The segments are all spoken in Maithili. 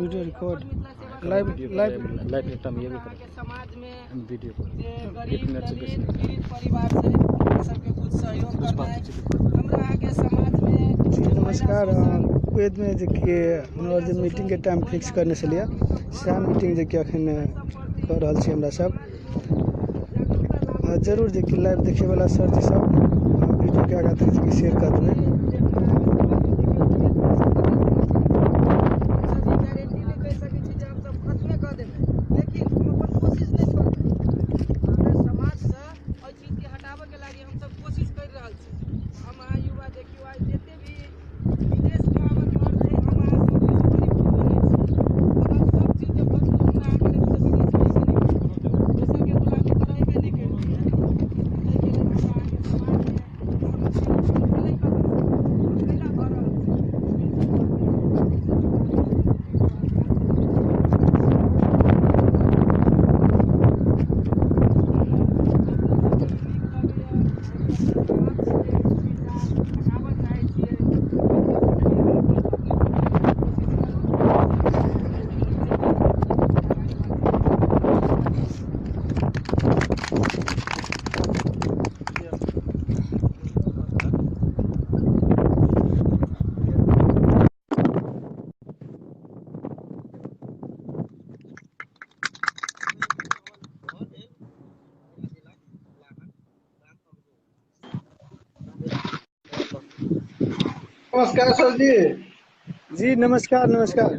वीडियो रिकॉर्ड अपन मिथिला सेवा लाइव समिति लाइव लाइव एकटा में हमरा ये भी अहाँके समाजमे करो वीडियो कॉल जे एक गरीब मिनट से दलित बेसी नहीं। पीड़ित परिवार छै हुनका सबके कुछ सहयोग कुछ करनाइ बात हमरा अहाँके समाजमे जी जे महिला नमस्कार। शोषण कुवैतमे जे कि हमरा महिला जे मीटिंगके शोषण टाइम फिक्स महिला करने छलियै हिंसा ई सब भऽ सएह रहल मीटिंग छै जे कि अखन एहि सब प्रति कऽ रहल छी हमरा सब। समाजमे जागरूकता लाबऽके जरूर जे कि लाइव देखैवला सर जी सब वीडियोके आगाँ तक जे कि शेयर कऽ देबै। जे हमरा अहाँके समाजमे देखियौ दहेज प्रथा कते समस्या छै। हमसब ई गारंटी नहि कहि सकै छी जे हमसब खत्मे कऽ देबै, लेकिन हम अपन कोशिश नहि छोड़बै। अपना समाजसँ एहि चीजके हटाबऽके लागि हमसब कोशिश करि रहल छी। हम अहाँ युवा देखियौ आइ जते भी विदेशमे आबऽके अर्थ है हम अहाँ सब किछु परिपूर्ण नहि छी। अगर सब चीज जब भरपूर अहाँके रहितै तऽ विदेश अयबे नहि करितियै, दोसरके गुलामी तऽ रहबे नहि करितियै। ताहिके लेल हमरा अहाँके समाजमे समस्या भेलै कतऽ कैला भऽ रहल छै एहि सब प्रति अपने सबके भी नीक लगैया यदि अपने समाजसँ जे कुविचार हटाबऽ चाहै छियै एहि सबके अपने सब भी कोशिश करू जे नीक जेतै अगाड़ी बढ़तै। नमस्कार सर जी। जी नमस्कार नमस्कार।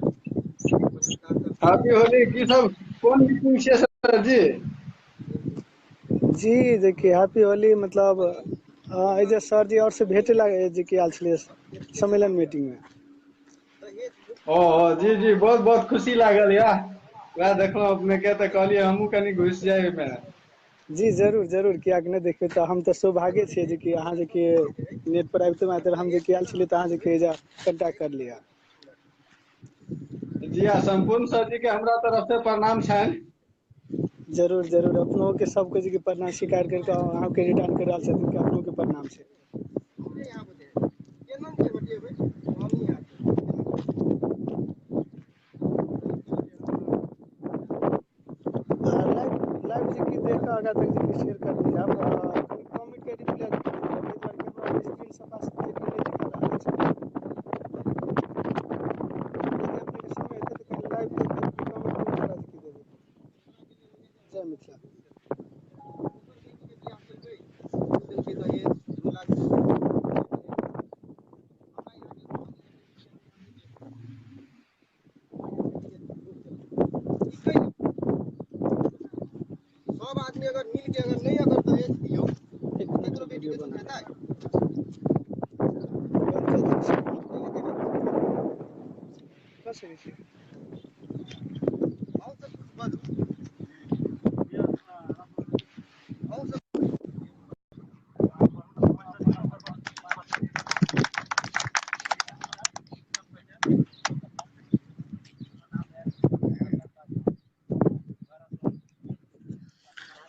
हैप्पी होली। की सब कोन मीटिंग छियै सर जी? जी देखिए हैप्पी होली मतलब एहि जे सर जी और से भेटे ला जे कि आयल छलियै सम्मेलन मीटिंग में। ओ जी जी, बहुत बहुत खुशी लागल या वएह देखलहुँ अपने के तऽ कहलियै हमहूँ कनि घुसि जाइ ओहिमे। जी जरूर जरूर, कियाक नहि देखियौ तऽ हम तऽ सौभाग्य छियै जे कि अहाँ जे कि नेट पर आबिते मात्र हम जे कि आयल छलियै तऽ अहाँ जे कि कॉन्टैक्ट कर लिअ। जी आ सम्पूर्ण सर जी के हमरा तरफ से प्रणाम छनि। जरूर जरूर, अपनों के सबके जे कि प्रणाम स्वीकार करके अहाँके रिटर्न कर रहल छथिन कि अपनों के प्रणाम छै। लाइव लाइव जे कि देख कऽ आगाँ तक जे कि शेयर कर दिअ। आब कनि कमेंट के रिप्लाई दे देबै, एहि दुआरे कि हमरा स्क्रीन सफा जे कि नहि दिखा रहल अछि। यदि अपनेके समय हेतै तऽ कनि लाइव देख कऽ कमेंट के द्वारा जे कि देबै। जय मिथिला। सब आदमी अगर मिल के अगर नहीं अगर दहेज दियौ एक तऽ मिनट ककरो बेटी वीडियो के बना सुखेतै? बंद कऽ दै छी। कऽ सकै छी। अहूँ सब कुछ बाजू। अहूँ सब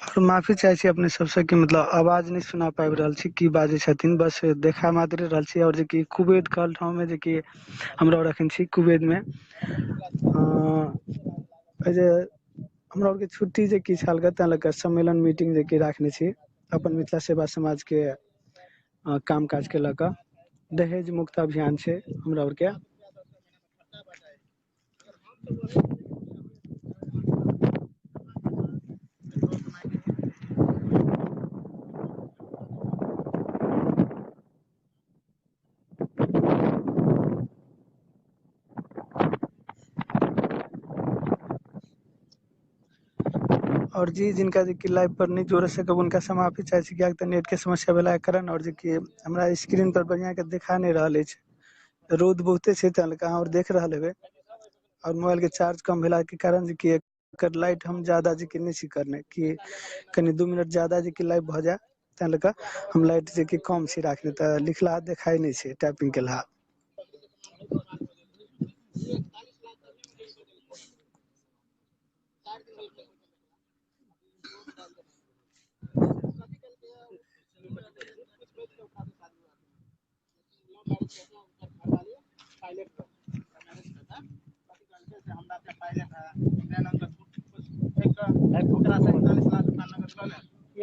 और माफी चाहै छी अपने सबसँ कि मतलब आवाज नहि सुना पाबि रहल छी की बाजै छथिन, बस देखा मात्र रहल छी। और जे कि कुवैत कहल ठाम मे जे कि हमरा और अखन छी कुवैत मे जे हमरा आरके छुट्टी जे कि छल तैं लऽ कऽ सम्मेलन मीटिंग जे कि राखने छी अपन मिथिला सेवा समाज के काम काज के लऽ कऽ। दहेज मुक्त अभियान छै हमरा आरके। और जी जिनका जे कि लाइव पर नहि जोड़ सकब हुनका से माफी चाहै छी, कियाकि तऽ नेट के समस्या भेला के कारण और जे कि हमरा स्क्रीन पर बढ़िया के देखा नहि रहल अछि। रौद बहुते छै तैं लऽ कऽ अहाँ और देख रहल हेबै। और मोबाइल के चार्ज कम भेला के कारण जे कि एकर लाइट हम ज्यादा जे कि नहि छी करने कि कनि 2 मिनट ज्यादा जे कि लाइव भऽ जाय, तैं लऽ कऽ हम लाइट जे कि कम छी राखने, तऽ लिखला देखाइ नहि छै टाइपिंग केलहा।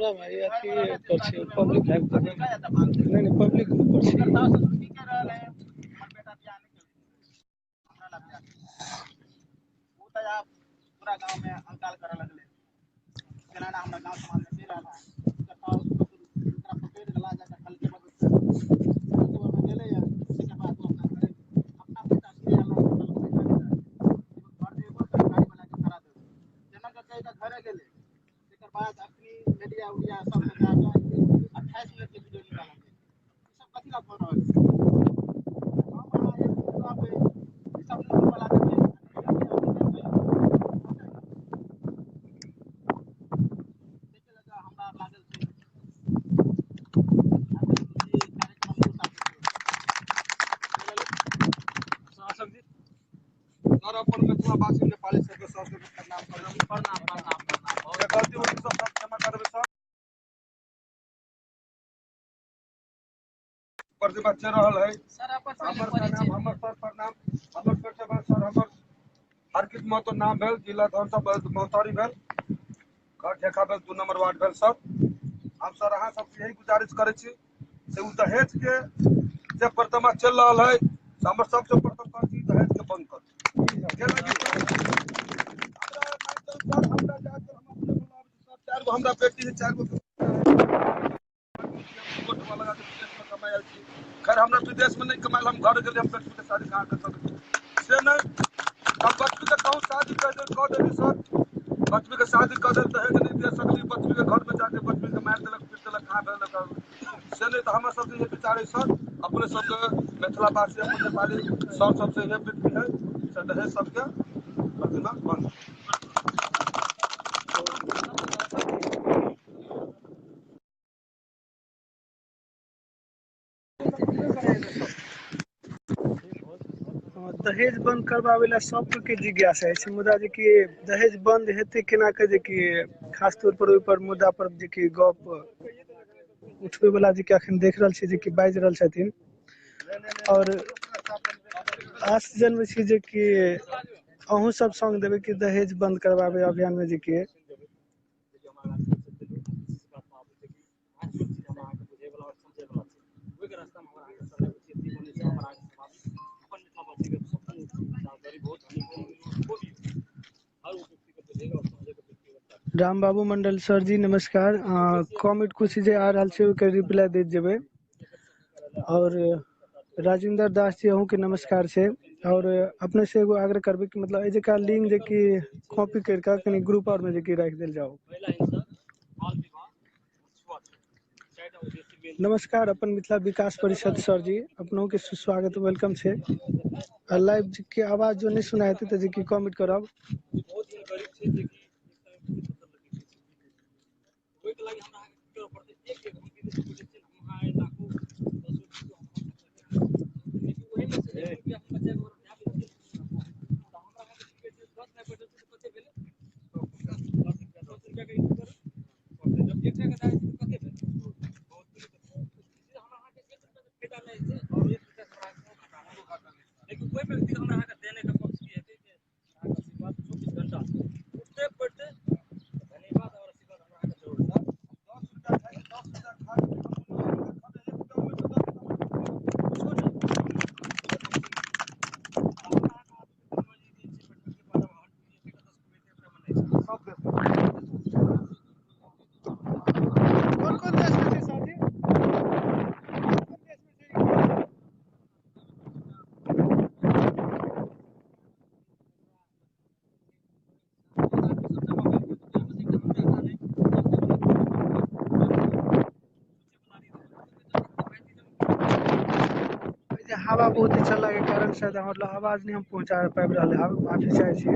हमरा भाई अथी पर छै, पब्लिक ग्रुप पर। नहीं नहीं, पब्लिक ग्रुप पर छै। पूरा गांव में अंकाल करे लगले, केना हमरा गांव समाज में रहल है। ओकरा पकड़ के ला जाकर हल्के में गेले या उसके बाद वो अपना घरे अपना पैसा सीधे अल्लाह घर देबो तो गाड़ी वाला के करा देबो जेना के कहि के घरे गेले। एकर बाद अपनी मीडिया उडिया सब में जाके 28 मिनट के वीडियो निकालल। ई सब कथी ला भऽ रहल छै? हम अहाँ एक कहबै ई सब न्यूज वाला के हमरा लागल छै। सर अपन मिथिलावासी नेपाली सबके सबके प्रणाम करब। प्रणाम प्रणाम प्रणाम। जे गलती होई सब सब क्षमा करबै सर। प्रतिभा चल रहल है। सर अपन हमर पहिले प्रणाम, परिचय। हमर सर प्रणाम, हमर परिचय भेल सर, हमर हरकित महतो नाम भेल, जिला धनसा मौतारी भेल, घर ढेखा भेल, 2 नंबर वार्ड भेल सर। हम सर अहाँ सबसे यही गुजारिश करै छी से उ दहेज के जे प्रतिमा चल रहल है से हमर सबसे प्रथम कहै छी दहेज के बंद करू। केना कि सर, हमरा मानि चलू सर, हमरा जाकर हम अपने बोलाबै छी सर, 4 गो हमरा बेटी है, 4 गो लगा के विदेश में कमायल छी। खैर हमरा विदेश में नहीं कमायल, हम घर गेलियै, हम बेटी के शादी कहाँ कर सकै छी से नहीं। हम बच्ची के कहूँ शादी कर दे कऽ देली सर, बच्ची के शादी कऽ देल, दहेज नहीं दे सकली, बच्ची के घर में जाके बच्ची के मारि देलक पीट देलक कहाँ भेलक से नहीं। तऽ हमर सबके ये विचार है सर, अपने सबके मिथिलावासी अपन नेपाली सर सबसे ये विनती है से दहेज सबके प्रतिमा बंद। दहेज बंद करबाबै ला सबके जिज्ञासा अछि, मुदा जे कि दहेज बंद हेतै केना के जे कि खास तौर पर ओहि पर मुद्दा पर जे कि गप उठबै वाला जे कि अखन देख रहल छी जे कि बाजि रहल छथिन। और आस जन्म छी जे कि अहूँ सब संग देबै कि दहेज बंद करबाबै अभियान में जे कि राम बाबू मंडल सर जी नमस्कार। कमेंट कुछ जे आ रहल छै ओकर रिप्लाई दैत जेबै। और राजेंद्र दास जी अहूँ के नमस्कार छै। और अपने से एगो आग्रह करबै कि मतलब एहि जगह लिंक जे कि कॉपी करि कऽ कनि ग्रुप आर में जे कि राखि देल जाओ। नमस्कार अपन मिथिला विकास परिषद सर जी, अपनों के सुस्वागत welcome छै। आ लाइव के आवाज जो नहीं सुनाई हेतै तऽ जे कि कमेंट करब। कोन कोन देश में छै सर जी? कोन कोन देश में छै? जे हवा बहुत चलला के कारण शायद मतलब आवाज नहीं हम पहुंचा पाबि रहल है, माफी चाहै छी।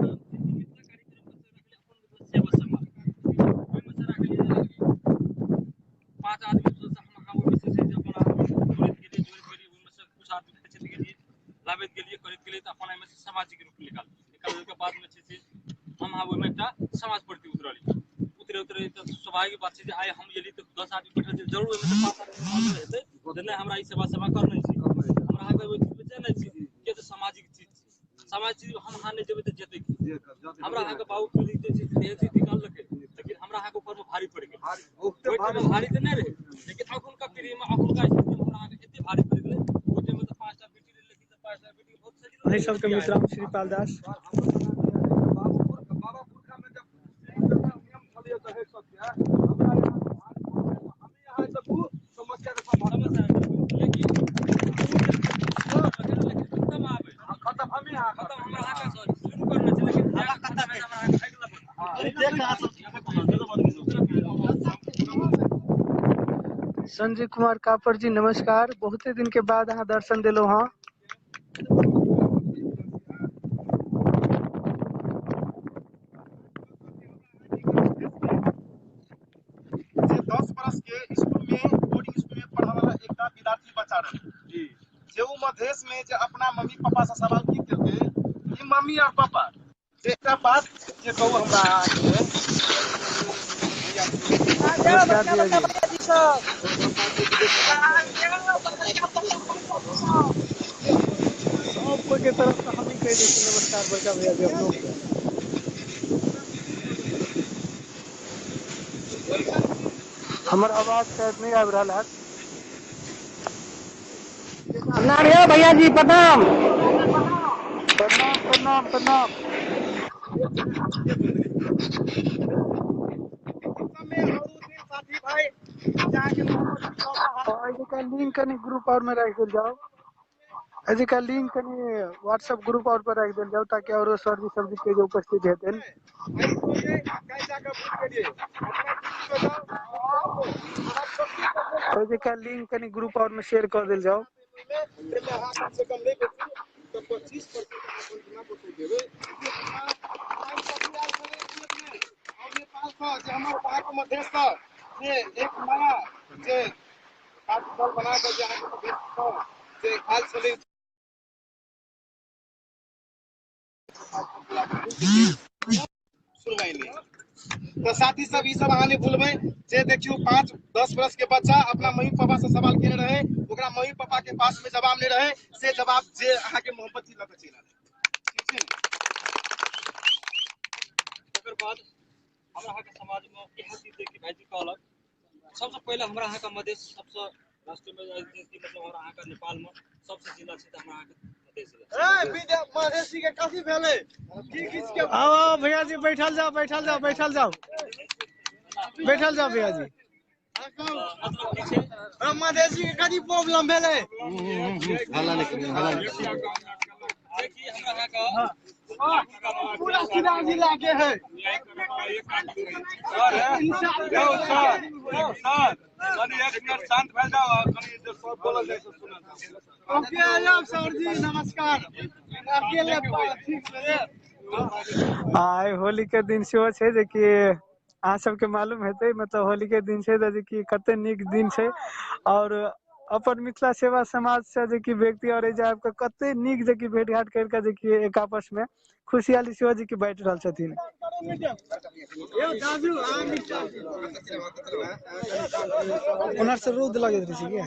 हमरा अहाँके ऊपर में भारी पड़ि गेल। ओहि टाइम में भारी तऽ नहि रहै, लेकिन अखुनका पीढ़ी में अखुनका स्थिति में हमरा अहाँके एते भारी पड़ि गेलै। ओहि टाइम में तऽ 5टा बेटी रहै, लेकिन तऽ 5टा बेटी बहुत सजिलो अहीं रहै सबके बियाह मित्र हम श्रीपाल दास। बाबा पुरखा में जब नियम छलैए दहेज सबके, हमरा यहाँ भारी पड़ि गेल। हम यहाँ सब समस्या के समाधान समस्या, लेकिन खत्म आबै खत्म हम यहाँ खत्म हमरा अहाँके शुरू करना छै, लेकिन खत्म हमरा अहाँके अगिला बता। संजय कुमार कापर जी नमस्कार, बहुते दिन के बाद अहाँ दर्शन देलहुँ हँ। जे 10 बरस के स्कूल में बोर्डिंग स्कूल में पढ़े वाला एकटा विद्यार्थी बच्चा रहे जी, जे उ मधेश में जे अपना मम्मी पापा से सवाल की केलकै कि मम्मी और पापा जे एकटा बात जे कहू हमरा अहाँके। नमस्कार भैया जी। सब कोई के तरफ से हम ही कह दै छी नमस्कार बड़का भैया जी अपनो के। हमर आवाज शायद नहीं आबि रहल हैत। प्रणाम यौ भैया जी, प्रणाम। प्रणाम प्रणाम प्रणाम। साथी भाई जहाँके एहिका लिंक कनि ग्रुप और में राखि देल जाओ। एहिका लिंक कनि व्हाट्सएप ग्रुप और पर राखि देल जाओ ताकि औरो सर जी सब जी के जे उपस्थित हेतन। एहिका लिंक कनि ग्रुप और में शेयर कऽ देल जाओ। अहाँ कम से कम नहि बेसी तऽ 25% अहाँ ना बतै देबै। और नेपालसँ जे हमर अहाँके मधेशसँ जे एक नया जे दल बना कऽ जे अहाँके मधेशसँ जे आयल छलै सुनवाई नहि। तऽ साथी सब ई सब अहाँ नहि भूलबै जे देखियौ 5-10 वर्ष के बच्चा अपना मम्मी पापा से सवाल केने रहे, ओकरा मम्मी पापा के पास में जवाब नहीं रहे, से जवाब जे अहाँके मोहब्बत लऽ कऽ चलि आयल। ठीक छै ने? तकर बाद हमरा अहाँके समाज में इएह चीज देखी भाईजी कहलक सबसँ पहिले हमरा अहाँके मधेश सबसँ राष्ट्रीय में राजनीति मतलब हमरा अहाँके नेपाल में सबसँ जिला छै तऽ हमरा अहाँके मधेश जिला। मधेसी के कथी भेलै की किछ के? आओ आओ भैया जी बैठल जाओ बैठल जाओ बैठल जाओ बैठल जाओ भैया जी। मतलब की छै मधेसी के कथी प्रॉब्लम भेलै? देखी हमरा अहाँके पूरा सीधा जिला के है। सर सर कनि एक मिनट शांत भए जाओ, कनि जे सब बोलल जाइ छै सुनल जाओ। ओके आब सर जी नमस्कार। अकेले ठीक छै। आइ होली के दिन सेहो छै जे कि अहाँ सबके मालूम हेतै, मतलब होली के दिन छै तऽ जे कि कते नीक दिन छै और अपन मिथिला सेवा समाज से जे कि व्यक्ति और एहि आबि कऽ कते नीक जे कि भेंट घाट करि कऽ जे कि एक आपस में खुशहाली सेहो जे कि बाँटि रहल छथिन। ओनहर से रौद लगैत रहै छै क्या?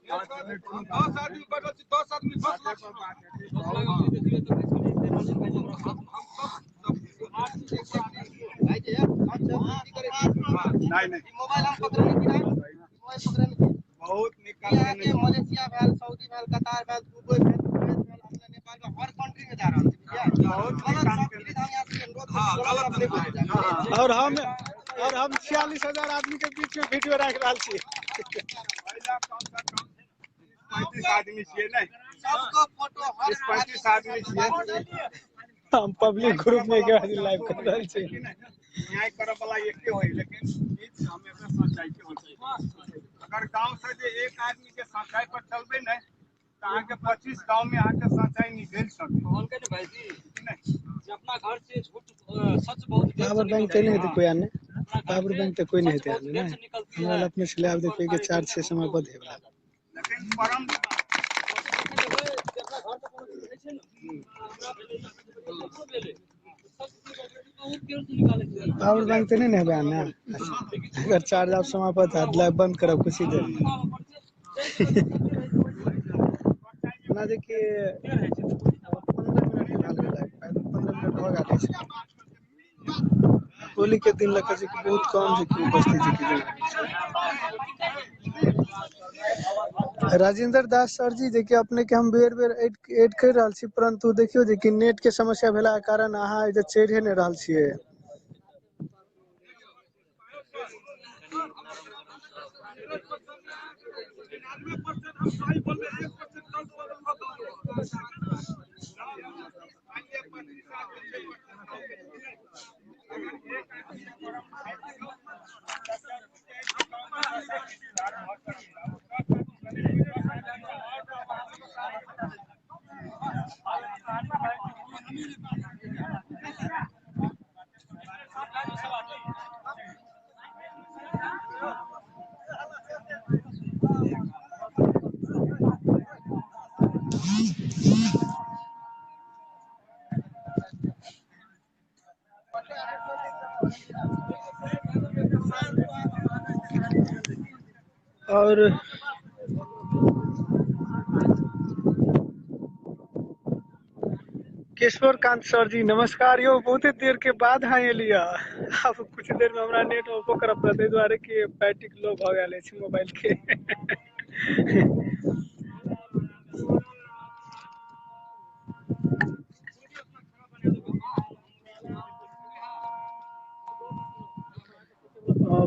10 आदमी बैठल छी, 10 आदमी 10 लाख। नहीं नहीं मोबाइल हम पकड़ने की नहीं, मोबाइल पकड़ने की बहुत नीक काम यहाँ के मलेशिया भेल, सऊदी भेल, कतार भेल, दुबई भेल, कुवैत भेल, अपना नेपाल में हर कंट्री में जा रहल छै। बहुत नीक गलत काम शब्द केने। प्लीज हम यहाँ से अनुरोध हाँ, करै छी, गलत गलत शब्द नहि बोलल जाय। और हम 46,000 आदमी के बीच में वीडियो राखि रहल छी। पहला कम से कम 35 आदमी छियै नहीं, सबको फोटो हर 20-25 आदमी छियै। हम पब्लिक ग्रुप में के लाइव कर रहल छी। न्याय करऽ वाला एके होय, लेकिन चीज हमेशा सच्चाई के होय। अगर गांव से जे एक आदमी के सच्चाई पर चलबै ने तऽ अहाँके 25 गांव में अहाँके सच्चाई निकलि सकै। कहलकै ने भाईजी कि नहि? जे अपना घर से झूठ सच बहुत देर से पावर बैंक ते निकलती नहीं है। हेतै कोई आने, अपना घर पावर से बैंक ते कोई नहीं सच हेतै बहुत आने देर ने। से निकलती हमरा है। अपने से आब देखिए के सारी चार्ज दुनिया से झूठ समय को बंद है वाला। लेकिन परम अपना घर से कोनो चीज होइ छै ने, हमरा भेलै, ककरो भेलै, सच बहुत देर से निकालै छै। पावर बैंक ते नहीं ने हेबै आने। अगर चार्ज आब समाप्त हैत लाइव बंद करब खुशी देर। ओना जे कि गेल अछि। होली के दिन लऽ कऽ जे कि बहुत कम जे कि उपस्थित जे कि राजेंद्र दास सर जी, जे कि अपने के हम बेर बेर एड एड करि रहल छी, परंतु देखियौ जे कि नेट के समस्या भेला के कारण अहाँ एहिजे चढ़िए नहि रहल छियै। और केशवर कांत सर जी नमस्कार यौ, बहुते देर के बाद अहाँ एलियै। आब कुछ देर में हमरा नेट ऑफो करऽ पड़त, एहि दुआरे कि बैटरी लो भऽ गेल अछि मोबाइल के।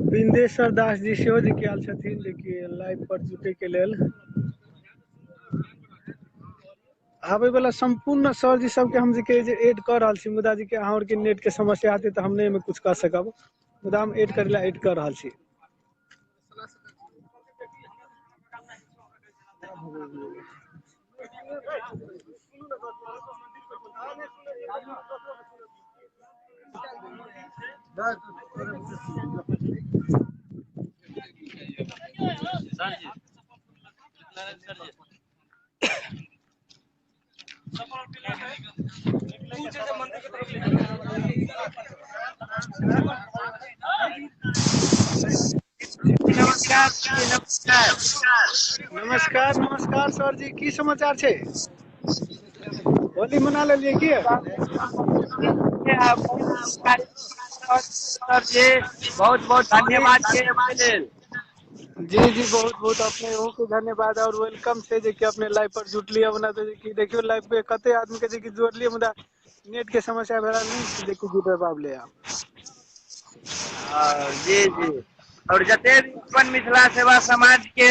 बिंदेश्वर दास जी सेहो जे कि आयल छथिन जे कि लाइव पर जुटै के लेल। आबै वाला सम्पूर्ण सर जी सबके हम जे कि जे एड कऽ रहल छी, मुदा जे कि अहाँ आरके नेट के समस्या हेतै तऽ हम नहि एहिमे कुछ कऽ सकब, मुदा हम एड करै लए एड कऽ रहल छी। नमस्कार नमस्कार नमस्कार नमस्कार सर जी, की समाचार छै? होली मना लेलियै की? सर जी बहुत बहुत धन्यवाद के लेल। जी जी, बहुत बहुत अपने के धन्यवाद और welcome छै जे कि अपने लाइव पर जुटलियै। ओना तऽ जे कि देखियौ लाइव पे कते आदमी के जे कि जोड़लियै, मुदा नेट के समस्या भेला नहि जे कि जुटि पाबलै आब। जी जी, और जते भी अपन मिथिला सेवा समाज के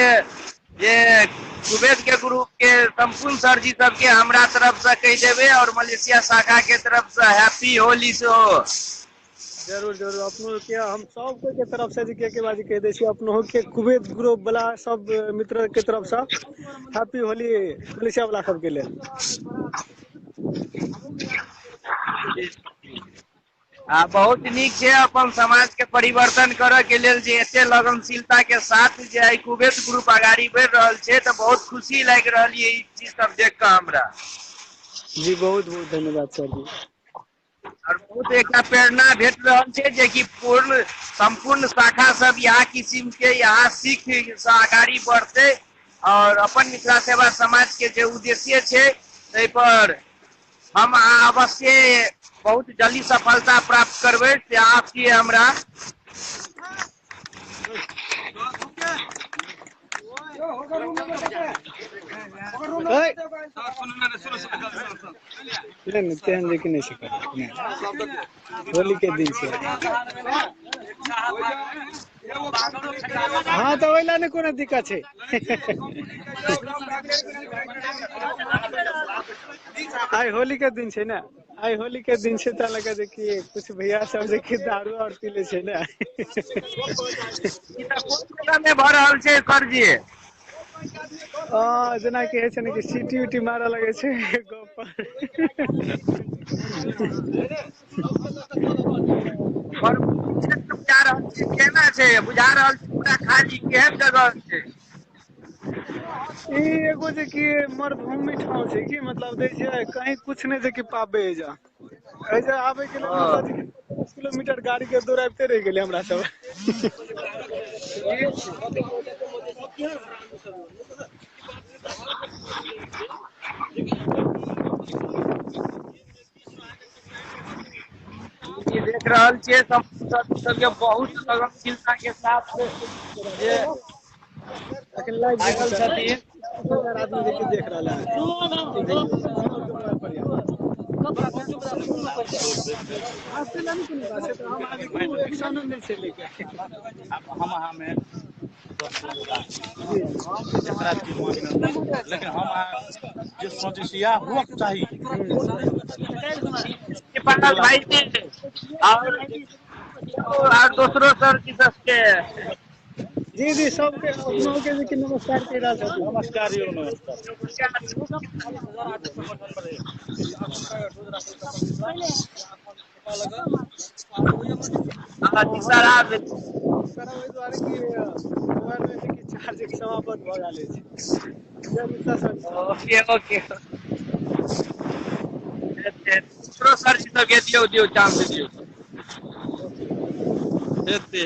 जे कुबेर के ग्रुप के संपूर्ण सर जी सबके हमरा तरफ से कहि देबै, और मलेशिया शाखा के तरफ से हैप्पी होली सेहो। जरूर जरूर, अपनो के हम सब कोई के तरफ से जे के बाजी कहि दै छी, अपनो के कुबेर ग्रुप वाला सब मित्र के तरफ से हैप्पी होली मलेशिया वाला सबके लेल। आ बहुत नीक छै अपन समाज के परिवर्तन करऽ के लेल जे एते लगनशीलता के साथ जे आइ कुबेर ग्रुप अगाड़ी बढ़ि रहल छै, तऽ बहुत खुशी लागि रहल ये ई चीज सब देख कऽ हमरा। जी बहुत बहुत धन्यवाद सर जी। और बहुत एकटा प्रेरणा भेट रहल छै जे कि पूर्ण संपूर्ण शाखा सब यहाँ किसिम के यहाँ सीख से अगाड़ी बढ़तै, और अपन मिथिला सेवा समाज के जे उद्देश्य छै ताहि पर हम अवश्य बहुत जल्दी सफलता प्राप्त करबै, से आपके हमरा। नहि नहि, तेहन जे कि नहि छै, होली के दिन छै। हाँ तऽ ओहि ला नहि कोनो दिक्कत छै। आइ होली के दिन छै ने, आइ होली के दिन छै, तऽ लगा जे कि कुछ भैया सब जे कि दारू और पी लै छै ने। ई तऽ कोन जगह मे भऽ रहल छै सर जी? जेनाकि होइ छै ने कि सीटी उटी मारऽ लगै छै गप पर। बुझा रहल छै केना छै, बुझा रहल छै पूरा खाली, केहन जगह छै? ई एगो जे कि मरुभूमि ठाम छै कि मतलब दै छै कहीं कुछ नहि छै कि पाबे एहिजा एहिजा आबे के लेल मतलब जे कि 50 किलोमीटर गाड़ी के दौड़ाबिते रहि गेलै हमरा सब। देख रहल छियै सब सबके बहुत लगनशीलता के साथ जे अखन लाइव लागल छथिन। हजार आदमी जे कि देख रहल है। हँसै ला नहि कोनो बात छै, तऽ हम अहाँके कोनो एक्शनो नहि छै लैके। आब हम अहाँमे जकरा जे मन मे, लेकिन हम अहाँ जे सोचै छी इएह हुअक चाही। पागल भाई जी और दोसरो सर जी सबके जी जी, सबके अपनों के जे कि नमस्कार कहि रहल छथिन। नमस्कार यौ, नमस्कार। हाँ जी सर, आब सर ओहि दुआरे कि मोबाइल मे जे कि चार्ज समाप्त भऽ गेल अछि। जय मिथिला सर। ओके ओके, दोसरो सर जी सबके दियौ, दियौ चांस दियौ। हेतै।